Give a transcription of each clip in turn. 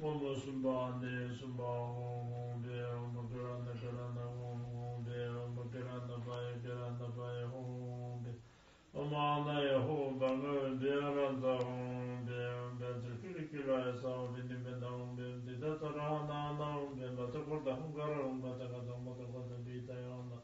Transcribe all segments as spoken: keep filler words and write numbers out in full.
ཨོཾ་སུམྦྷ་ནི་སུམྦྷ་ཧཱུྃ་ཧཱུྃ་བྷེ། ཨོཾ་ཀི་ར་ཎ་ཀི་ར་ཎ་ཧཱུྃ་ཧཱུྃ་བྷེ། ཨོཾ་ཀི་ར་ཎ་པ་ཡེ་ཀི་ར་ཎ་པ་ཡེ་ཧཱུྃ་ཧཱུྃ་བྷེ། ཨོཾ་ཨཱ་ན་ཡེ་ཧཱུྃ་བྷ་ག་ཝ་བྷེ་ཨ་ར་ཛ་ཧཱུྃ་བྷེ། ཨོཾ་བཛྲ་ཀུ་ལི་ཀུ་ལ་ཡེ་སྭ་བྷཱ་བི་ནི་མི་ཏ་ཧཱུྃ་བྷེ། ཨོཾ་ཏི་ཏ་ཙ་ར་ཧ་ན་ཨ་ན་ཧཱུྃ་བྷེ། བཛྲ་ཀུརྟ་ཧཱུྃ་ཀ་ར་ཧཱུྃ། བཛྲ་ཀ་ཛ་བཛྲ་ཀུརྟ་བྷེ་ཏ་ཡ་ཧཱུྃ་ན།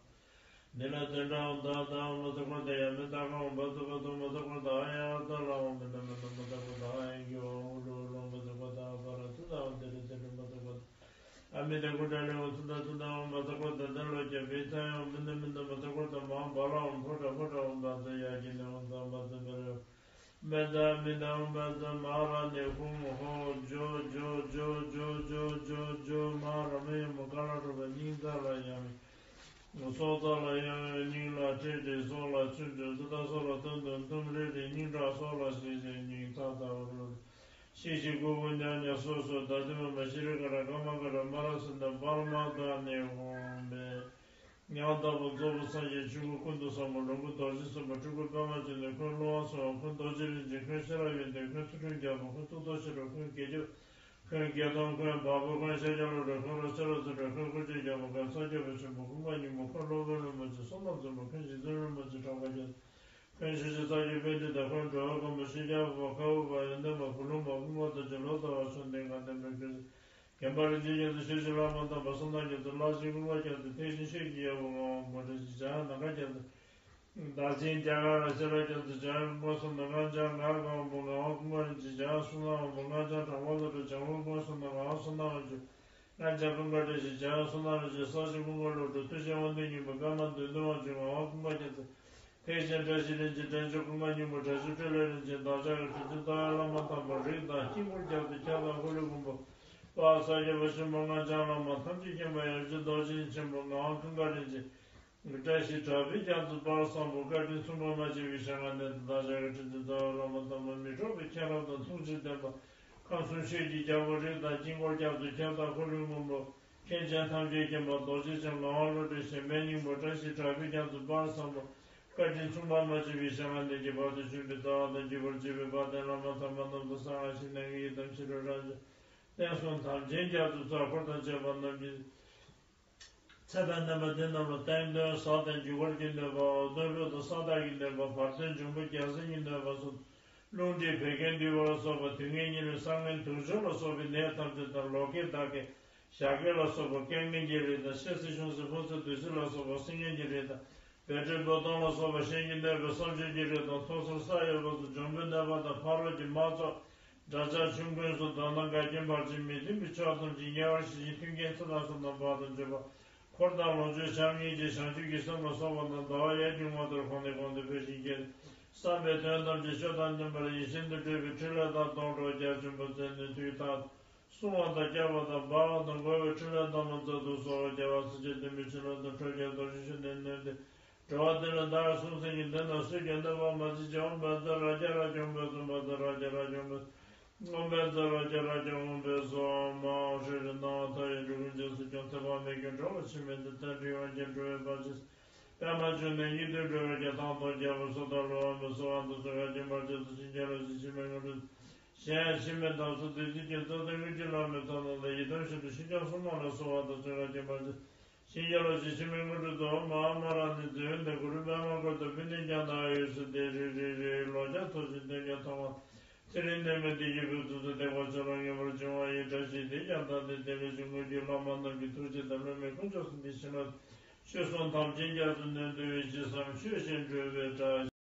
ནི་ལ་ཙཎྜ་ཧཱུྃ་ད་ད་ཧཱུྃ། བཛྲ་ཀུརྟ་ཡ་མི་ཏ་ཀ་ཧཱུྃ། བཛྲ་བཛྲ་བཛྲ་ཀུརྟ་ཨ་ཡ་ཨ་ཙ་ལ་ཧཱུྃ། མི་ན་མི་ན་བཛྲ་ཀུརྟ་ཨ་ཡ་གི་ཧཱུྃ། ཨུ་ལུ་ཨུ་ལུ་བཛྲ་ཀུརྟ་ཨ་པ་ར་ཙི་ད་ཧཱུྃ། ཏི་རི་ཙི་རི་བཛྲ་ཀུརྟ་ཨ་མི་ཏ་ཀུ་ཏ་ལི་ཧཱུྃ། ཙི་ད་ཙི་ད་ཧཱུྃ། བཛྲ་ཀུརྟ་ཏ་ལོ་ཀྱ་བྷེ་ཏ་ཡ་ཧཱུྃ། མི་ན་མི་ན་བཛྲ་ཀུརྟ་མ་བ་ལ་ཧཱུྃ། ཕོ་ཊ་ཕོ་ཊ་ཧཱུྃ། བཛྲ་ཡ་གི་ནི་ཧཱུྃ། བཛྲ་བཛྲ་བཛྲ་བཛྲ་མི་ཏ་མི་ཏ་ཧཱུྃ། བཛྲ་མ་ར་ནི་ཧཱུྃ། ཧོ་ཇོ་ཇོ་ཇོ་ཇོ་ཇོ་ཇོ་ཇོ་མ་ར་མི་ཡ་མ་ཀ་ལ་རུ་བ་སྙིང་རྩ་ལ་ཡ་མི། སྲོག་རྩ་ལ་ཡང་ཡང་སྙིང་ལ་ཁྲེ་ཁྲེ། སྲོག་ལ་ཆུ་ཆུ། ཙི་ད་སྲོག་ལ་ཏུམ་ཏུམ་ཏུམ་རེ་རེ། སྙིང་ཁྲག་སྲོག་ལ་ཤི་ཤི། སྙིང་ཐག་ཐག་རུ་རུ་ཤི་ཤི། ཀུ་ཀུ་ཉག་ཉག་སོ་སོ། ད་དུ་མ་མ་ཤི་རི་ཀ་ར་ཀ་མ་ཀ་ར་མ་ར་སི་ད་པར་མ་ད་ནི་ཧོམ་པེ། ཉག་ལྟ་བུ་རྫོགས་པའི་སངས་རྒྱས་ཆོས་སྐུ་ཀུན་ཏུ་བཟང་པོ་ལོངས་སྐུ་རྡོ་རྗེ་སེམས་དཔའ་སྤྲུལ་སྐུ་པདྨ་འབྱུང་གནས། འཁོན་ཀླུ་དབང་སྲུང་བ། འཁོན་རྡོ་རྗེ་གླིང་རྗེ། འཁོན་ཤེས་རབ་ཡོན་ཏན། འཁོན་ཐུགས་སྤྲུལ་རྒྱལ་པོ། འཁོན་གཙུག་ཏོར་ཤེས་རབ། འཁོན་དགེ་སྦྱོར། འཁོན་བརྒྱད་སྟོང་། འཁོན་བ་སྤུ། འཁོན་ཤཱཀྱ་བློ་གྲོས། འཁོན་རོ་ཤ་ར་ཚུ་གྲོས། འཁོན་དཀོན་མཆོག་རྒྱལ་པོ། འཁོན་སངས་རྒྱས་པ་ཆེན་པོ། འཁོན་པ་སྙིང་པོ། འཁོན་སློབ་དཔོན་རིན་པོ་ཆེ། བསོད་ནམས་རྫོགས་པ། འཁོན་རྗེ་བཙུན་རིན་པོ་ཆེ། གྲགས་པ་རྒྱལ། འཁོན་ཆོས་རྗེ་རྩ་བརྒྱུད་པཎྜི་ཏ། འཁོན་འགྲོ་བའི་མགོན་པོ་ཤཱཀྱ་པ། ཁ་དབུ་པ། ཡོན་ཏན་པ། བུ་ལོན་པ། དབུ་མ་དང་ཇོ་ལོ་ཙཱ་བ། མཆོག་ལྡན་ངག་ལྡན་པའི་མགོན། མཁན་པོ་རིན་ཆེན་རྒྱ་མཚོ། ཆོས་ཀྱི་བླ་མ་དམ་པ། བསོད་ནམས་རྒྱ་མཚོ། བླ་ཆེན་ཀུན་དགའ་རྒྱ་མཚོ། ཐེག་ཆེན་ཆོས་ཀྱི་རྒྱལ་པོ་ངག་དབང་པོ་ཏྲ་ཞེས་བྱ། ནམ་མཁའ་རྒྱ་མཚོ། བདག་ཆེན་རྒྱ་གར་ཤེས་རབ་རྒྱ་མཚོ། འཇམ་དབྱངས་དབང་པོ་བསོད་ནམས། སྔགས་འཆང་ངག་དབང་པོ། ངག་དབང་ཀུན་དགའ་རིན་ཆེན། འཇམ་དབྱངས་བསོད་ནམས་དབང་པོ། སྔགས་འཆང་གྲགས་པ་བློ་གྲོས། འཇམ་དབྱངས་དབང་པོ་བསོད་ནམས། ངག་དབང་བསོད་ནམས་དབང་ཕྱུག། སྔགས་འཆང་ཀུན་དགའ་བཀྲ་ཤིས། འཇམ་དབྱངས་བསོད་ནམས་རིན་ཆེན། གསང་ཆེན་ཀུན་དགའ་བློ་གྲོས། མཐུ་ཆེན་དབང་ལྡན་སྙིང་པོ། པདྨ་འདོད་འདུན་དབང་ཕྱུག། ངག་དབང་ཀུན་དགའ་རྒྱ་མཚོ། ཐེག་ཆེན་བཀྲ་ཤིས་རིན་ཆེན། དྲན་མཆོག་ཀུན་དགའ་སྙིང་པོ། དྲག་ཤུལ་སྤྲིན་ལས་རིན་ཆེན། བདག་ཅག་གི་སྲིད་རྩེའི་རྩ་བའི་བླ་མ་དམ་པ། རིགས་དང་དཀྱིལ་འཁོར་རྒྱ་མཚོ། ཁྱབ་བདག་ཧོ་ལུ་ཀོན་པོ། དཔལ་ས་སྐྱ་པ་ཆེན་པོ། སྔགས་འཆང་བླ་མ་ཐམས་ཅད་མཁྱེན་པ། ཡབ་རྗེ་རྡོ་རྗེ་ཆེན་པོ། ངག་དབང་ཀུན་དགའ་རིན་ཆེན། བཀྲ་ཤིས་གྲགས་པའི་རྒྱ་མཚོ། དཔལ་བཟང་པོ། བཀའ་དྲིན་མཚུངས་པ་མ་མཆིས་པའི་ཞལ་སྔ་ནས། བདག་ཅག་གི་སྲིད་རྩེའི་རྩ་བའི་བླ་མ་དམ་པ། མི་འཕྲོགས་པའི་མཁྱེན་རབ་དང་ཐུགས་རྗེ་ལྡན་པ། ཁམས་གསུམ་ཆོས་ཀྱི་རྒྱལ་པོ། རིགས་དང་དཀྱིལ་འཁོར་རྒྱ་མཚོ། ཁྱབ་བདག་ཧོ་ལུ་ཀོན་པོ། མཁན་ཆེན་ཐམས་ཅད་མཁྱེན་པ། རྡོ་རྗེ་འཆང་། ངག་དབང་བློ་གྲོས། གཞན་ཕན་སྙིང་པོ། བཀྲ་ཤིས་གྲགས་པའི་རྒྱ་མཚོ། དཔལ་བཟང་པོ། བཀའ་དྲིན་མཚུངས་པ་མ་མཆིས་པའི་ཞལ་སྔ་ནས་ཀྱི་བར་དུ་བྱོན་པའི་རྩ་བ་དང་བརྒྱུད་པར་བཅས་པའི་དཔལ་ལྡན་བླ་མ་དམ་པ་རྣམས་ལ་གསང་སྔགས་ཞུས་ནས། ངེད་ཀྱི་དམ་ཆོས་རབ་རབ་ཀྱི་བསྟན་སྲུང་དམ་ཅན་རྒྱ་མཚོ་ཚོགས་འཁོར་དང་བཅས་པ་རྣམས་ཀྱི་ཚེ་དང་རྣམ་པ་དེ་རྣམས་ལ་བསྟན་དོན་ཟབ་དང་འཇུག་པར་གྱི་ནུས་པ། འོ་དོད་ཕུད་དང་ས་བདག་གི་ནུས་པ། བར་དོའི་འབྱུང་པོ་རྒྱལ་སྲས་ཀྱི་ནུས་པ་སོགས། རླུང་མཁྲིས་བད་ཀན་འདུས་པ་ལ་སོགས་པ། དུས་ངན་གཉིད་ལོག་གསང་གནོན་དུག་སྦྱོར་ལ་སོགས་པའི་ནད་ཐམས་ཅད་དང་། ལོག་སྐྱེས་བདག་སྐྱེས་ཞག་སྐྱེས་ལ་སོགས་པ། རྐྱེན་ངན་གྱི་རིགས་དང་། ཤི་གསོན་ཆུང་གསོན་ཕོ་གསོན་བདུད་རྩི་ལ་སོགས་པ། སྲིན་ངན་གྱི་རིགས་དང་། བད་མགྲོན་འབོ་སྟོང་ལ་སོགས་པ། གཞན་གྱིས་གནོད་པའི་བསམ་སྦྱོར་གྱི་རིགས་དང་། མཐོ་སར་ས་ཡོད་པ་སོགས། འབྱུང་པོའི་གནོད་པ་དང་། ཕ་རོལ་གྱི་དམག་ཚོགས། དགྲ་ཇག་ཆོམ་རྐུན་སོགས། མདོར་ན་འགལ་རྐྱེན་བར་ཆད་མི་མཐུན་པའི་ཕྱོགས་ཐམས་ཅད་ཉེ་བར་ཞི་ཞིང་། མཐུན་རྐྱེན་ཚེ་དང་བསོད་ནམས་དཔལ་དང་འབྱོར་པ། འཁོར་དང་ལོངས་སྤྱོད་བྱམས་སྙིང་རྗེ་བྱང་ཆུབ་ཀྱི་སེམས་ལ་སོགས་པ་རྣམས། ཟླ་བ་ཡར་གྱི་ངོ་ལྟར་གོང་ནས་གོང་དུ་འཕེལ་ཞིང་རྒྱས། བསམ་པའི་དོན་ཐམས་ཅད་ཆོས་དང་མཐུན་པར་ཡིད་བཞིན་དུ་འགྲུབ་པའི་ཕྲིན་ལས་དང་སྡོང་གྲོགས་རྒྱ་ཆེན་པོ་མཛད་ནས། དུས་རྟག་ཏུ་སྲུང་བ་དང་སྐྱོབ་པ་དང་སྦ་བ་དང་འགོག་པའི་ཕྲིན་ལས་རྣམ་པར་མཛད་དུ་གསོལ། རྒྱལ་བ་སྲས་བཅས་བདུད་མོའི་བྱིན་རླབས་དང་། ཁྲོ་རྒྱལ་རྡོ་རྗེ་འཆང་ནས་ནོན་ཏེ། འགྲོ་བ་དེ་ལ་བདག་གསུང་ཚིག་གི་མདུན་དུ་སུས་ཀྱང་གནོད་པ་མ་བྱེད་ཅིག། ཨོཾ་བཛྲ་རཀྵ་རཀྵ། ཨོཾ་བཛྲ་རཀྵ་རཀྵ། ཨོཾ་བཛྲ། ཨོཾ་བཛྲ་རཀྵ་རཀྵ། ཨོཾ་བཛྲ་སྭཱ་ཧཱ། ཧྲཱིཿ་ཧྲཱིཿ། སྣང་བ་མཐའ་ཡས་འགྲོ་ཀུན་རྗེས་སུ་སྐྱོང་། ཐོས་པ་མེད་ཀྱང་གྲོལ་བར་ཕྱིར་མི་འདོད། ལྟ་འདྲི་འོན་ཀྱང་འགྲོ་བའི་བར་ཆད། པདྨ་འབྱུང་གནས་སྙིགས་དུས་འགྲོ་བའི་གེགས། དང་ཐོག་རྒྱལ་པོ་སོ་ཐར་ལོ། ཨོཾ་བསྭ་ཧཱ་ད་སུ་ཁ་ཅིག་མར་ཆེ་སོ། ཤིང་རྒྱ་ལོ་ཞེས་ཆི་མེ་ངུ་རུ། གཞན་ཡང་ཤི་མེད་དམ་སྲི་བདུད་རྩི་ཅན། རྩ་བདུན་རྔུལ་གྱི་ལྷ་མོའི་ཚོགས་རྣམས་དང་། ཡི་དམ་ཞིག་ཏུ་ཤིན་སྦྱངས་སྲུང་མ་ལ་སོགས་པ་དང་། སུ་ཁ་ཅིག་མར་ཆེ་སོ། ཤིང་རྒྱ་ལོ་ཞེས་ཆི་མེ་ངུ་རུ་དུ། ཨོཾ་ཨ་མ་ར་ཎི་ཛི་ཝནྟི་གུ་རུ་པདྨ་བཀོད་དུ། བུདྡྷ་ཉིད་ཀྱང་དང་ཡོད་ཟེར་ཏེ། རེ་རེ་རེ་ལོ་བརྒྱ་ཐོག་ཅིག་སྟོན་ཀྱང་ཐོག་མ། ཚེ་རིང་ནད་མེད་བདེ་སྐྱིད་ཕུན་སུམ་ཚོགས། ཐེག་པ་ཆེ་ལ་ངེས་པར་འབྱུང་བ་ཡི། བཀྲ་ཤིས་དེས་ཀྱང་དག་སྟེ་བདེ་ལེགས་འབྱུང་། དངོས་བརྒྱུད་བླ་མ་རྣམས་ཀྱི་ཐུགས་རྗེ་དང་། བླ་མེད་དཀོན་མཆོག་གསུམ་གྱི་བྱིན་རླབས། ཆོས་སྲུང་དམ་ཅན་རྒྱ་མཚོ་ནོན་ཏེ། འོད་ཆེས་སམ་ཆོས་བཞིན་སྒྲུབ་པའི་བཀྲ་